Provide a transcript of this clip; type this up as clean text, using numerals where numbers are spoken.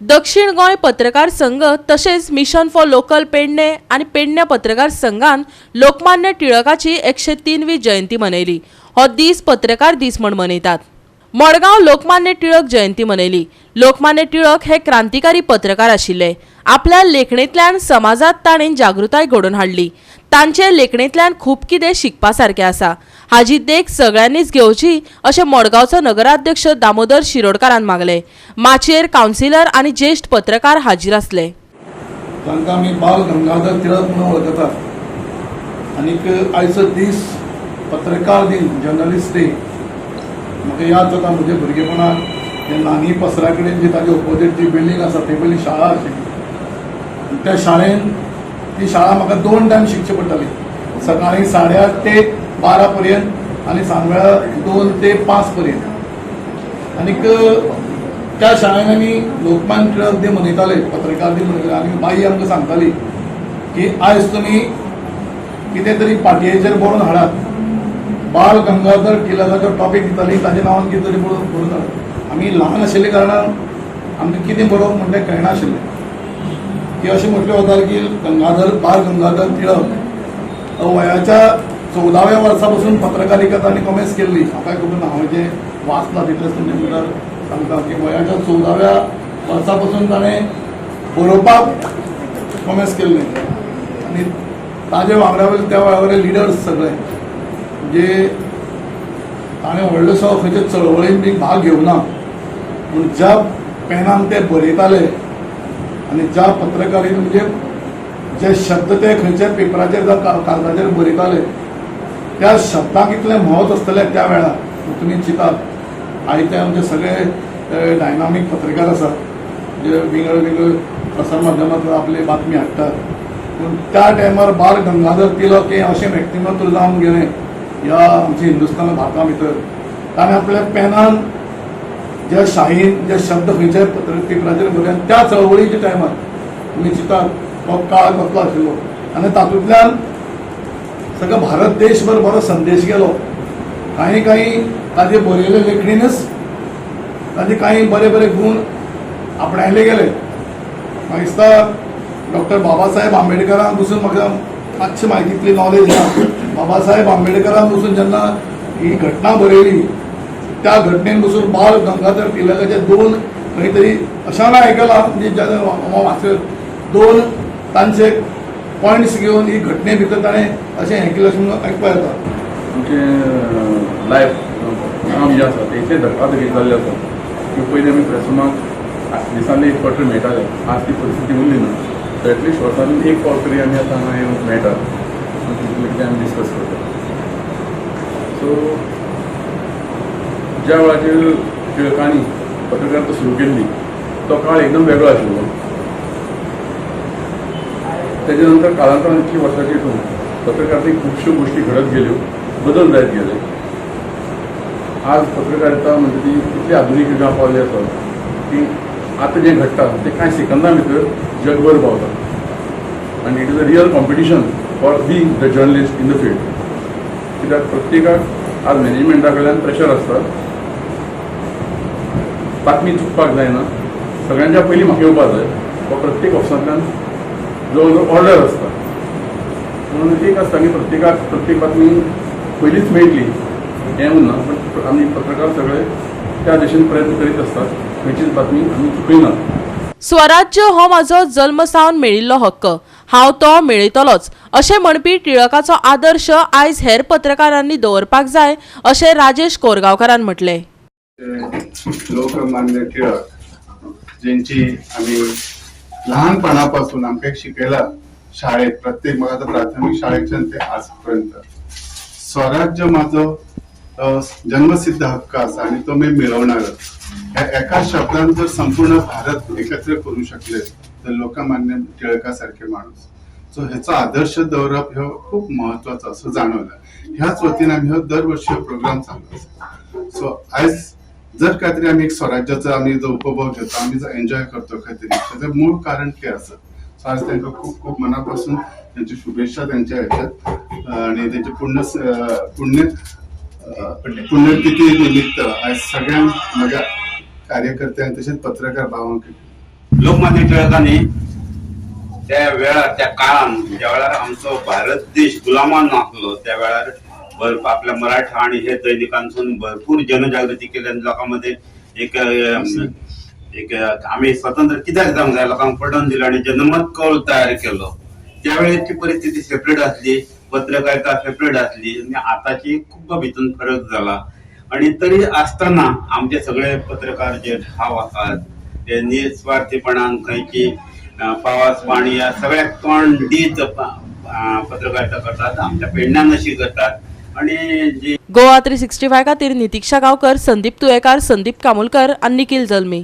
दक्षिण गोंय पत्रकार संघ तशेंच मिशन फॉर लोकल पेडणे आनी पेडण्या पत्रकार संघान लोकमान्य टिळकाची 103वी जयंती मनयली. हो दीस पत्रकार दीस म्हण मनयतात. मडगांव लोकमान्य टिळक जयंती मनयली. लोकमान्य टिळक हे क्रांतिकारी पत्रकार आशिल्ले. आपल्या लेखणेंतल्यान समाजात ताणें जागृताय घडोवन हाडली. तांचे लेखणेंतल्यान खूब कितें शिकपा सारकें आसा. हाजी देख सगळ्यांनीच घेवची अशें मडगांवचो नगराध्यक्ष दामोदर शिरोडकारान मागलें. माचयेर कावन्सिलर आनी ज्येश्ठ पत्रकार हाजीर आसले. तांकां आमी बाल गंगाधर टिळक म्हणून वळखतात आनीक आयचो दीस पत्रकार दीन, जर्नलिस्ट डे. म्हाका याद जाता, म्हज्या भुरगेपणात हे नानी पसरा कडेन जी ताजे ओपोजीट जी बिल्डींग आसा, थंय पयली शाळा आशिल्ली आनी त्या शाळेन ती शाळा म्हाका दोन टायम शिकची पडटाली, सकाळी 8:30 ते 12 पर्यंत आनी सांजवेळा 2 ते 5 पर्यंत. आनीक त्या शाळेन आमी लोकमान्य टिळक दीन मनयताले, पत्रकार दीन मनयताले आनी बाई आमकां सांगताली की आयज तुमी कितें तरी पाटयेचेर बरोवन हाडात. बाल गंगाधर टिळकाचो टॉपीक दिताली, ताच्या नांवान कितें तरी बरोवन बरोवन हाडात. आमी ल्हान आशिल्ल्या कारणान आमकां कितें बरोवप म्हणलें कळनाशिल्लें की अशें म्हटलें वतालें की गंगाधर बाल गंगाधर टिळक वयाच्या 14व्या वर्सा पासून पत्रकारिता तांणी कॉमेस केल्ली. म्हाका खबर ना, हांवें जें वाचलां तितलेंच तुमच्या मुखार सांगता की वयाच्या 14व्या वर्सा पासून ताणें बरोवपाक कॉमेस केल्लें आनी ताजे वांगडा वयले त्या वेळा वयले लिडर्स सगळे, म्हणजे ताणें व्हडलोसो खंयच्या चळवळीन बी भाग घेवना, पूण ज्या पेनान ते बरयताले आनी ज्या पत्रकारिते, म्हणजे जे शब्द ते खंयच्या पेपराचेर जावं कागदाचेर बरयताले, त्या शब्दाक इतलें म्हत्व आसतलें त्या वेळार. तुमी चिंतात, आयज ते आमचे सगळे डायनामीक पत्रकार आसात, जे विंगड विंगड प्रसार माध्यमांतल्यान आपली बातमी हाडटात, पूण त्या टायमार बाल गंगाधर टिळक हें अशें व्यक्तिमत्व जावन गेलें ह्या आमच्या हिंदुस्थान भारता भितर. ताणें आपल्या पेनान ज्या शाहीन जे शब्द खंयच्याय पत्र पेपराचेर बरयले त्या चळवळीच्या टायमार, तुमी चिंतात तो काळ कसलो आशिल्लो आनी तातूंतल्यान सगळो भारत देशभर बरो संदेश गेलो. काही काही ताजे बरयले लेखणीनच ताजे काही बरे बरे गुण आपणायले गेले. म्हाका दिसता डॉक्टर बाबासाहेब आंबेडकरांक पसून, म्हाका मातशी म्हायती इतली नॉलेज ना, बाबासाहेब आंबेडकरांक पसून जेन्ना ही घटना बरयली, त्या घटनेन पसून बाल गंगाधर टिळकाचे दोन खंय तरी अशें हांवें आयकलां, म्हणजे हांवें वाचले, दोन तांचे पॉयंट्स घेवन ही घटने भितर ताणें अशें हें केलें अशें म्हणून आयकपाक येता. आमचें लायफ, काम जें आसा तें इतलें धकाधकीक जाल्लें आसा की पयलीं आमी प्रेसरुमाक दिसांतले एक फावट तरी मेळटाले. आज ती परिस्थिती उरली ना. सो एटलिस्ट वर्सांतून एक फावट तरी आमी आतां हांगा येवन मेळटात, तितलें कितें आमी डिस्कस करतात. सो ज्या वेळाचेर टिळकांनी पत्रकारिता सुरू केल्ली तो काळ एकदम वेगळो आशिल्लो. तेच्या नंतर कालांतरान इतली वर्सांची हितून पत्रकारितेक खुबश्यो गोश्टी घडत गेल्यो, बदल जायत गेले. आज पत्रकारिता म्हणजे ती इतली आधुनीक युगां पावली आसा की आतां जें घडटा तें कांय सेकंदां भितर जगभर पावता आनी it is a real competition for being the journalist in the field, कित्याक प्रत्येकाक आज मॅनेजमेंटा कडल्यान प्रेशर आसता. बातमी चुकपाक जायना, सगळ्यांच्या पयलीं म्हाका येवपाक जाय हो प्रत्येक ऑफिसांतल्यान जवळ जवळ ऑर्डर आसता. म्हणून एक आसता की प्रत्येकाक प्रत्येक बातमी पयलींच मेळटली हें उरना, पण आमी पत्रकार सगळे त्या दिशेन प्रयत्न करीत आसतात, खंयचीच बातमी आमी चुकयनात. स्वराज्य हो म्हाजो जल्म सावन मेळिल्लो हक्क, हांव तो मेळयतलोच अशें म्हणपी टिळकाचो आदर्श आयज हेर पत्रकारांनी दवरपाक जाय अशें राजेश कोरगांवकारान म्हटलें. लोकमान्य टिळक, ज्यांची आम्ही लहानपणापासून आमकां एक शिकयला शाळेत, प्रत्येक म्हाका आतां प्राथमिक शाळेच्यान ते आजपर्यंत, स्वराज्य माझो जन्मसिद्ध हक्क आसा आणि तो मी मिळवणारच, ह्या एका शब्दान जर संपूर्ण भारत एकत्र करू शकले तर लोकमान्य टिळकासारखे माणूस. सो ह्याचो आदर्श दवरप ह्यो खूप महत्वाचो असं जाणवलं. ह्याच वतीन आमी ह्यो दरवर्षी प्रोग्राम चालू आसा. सो आयज जर काय तरी आमी एक स्वराज्याचो आमी जो उपभोग घेतो, आमी जो एन्जॉय करतो खंय तरी, त्याचं मूळ कारण ते आसा. सो आज तांकां खूप खूप मनापासून त्यांची शुभेच्छा त्यांच्या ह्याच्यात आणि त्यांचे पुण्य पुण्य पुण्यतिथी निमित्त आज सगळ्या म्हज्या कार्यकर्त्यांक तशेंच पत्रकार भावांक लोकमान्य टिळकांनी त्या वेळार, त्या काळान, ज्या वेळार आमचो भारत देश गुलामान आसलो त्या वेळार आपल्या मराठा आणि हे दैनिकांसून भरपूर जनजागृती केली आनी लोकां मदें एक एक आमी स्वतंत्र कित्याक जावंक जाय लोकांक पटोवन दिलो आनी जनमत कौल तयार केलो. त्यावेळेची परिस्थिती सेपरेट आसली, पत्रकारिता सेपरेट आसली आनी आतांची खूब भितून फरक जाला. आणि तरी आसतना आमचे सगळे पत्रकार जे ठाव आसात ते निस्वार्थीपणान खंयची पावस पाणी ह्या सगळ्याक तोंड दीत पत्रकारिता करतात, आमच्या पेडण्यान अशी करतात. आणि जी गोवा 365 खातीर नितिक्षा गांवकर, संदीप तुयेकार, संदीप कामुलकर आनी निखील जल्मी.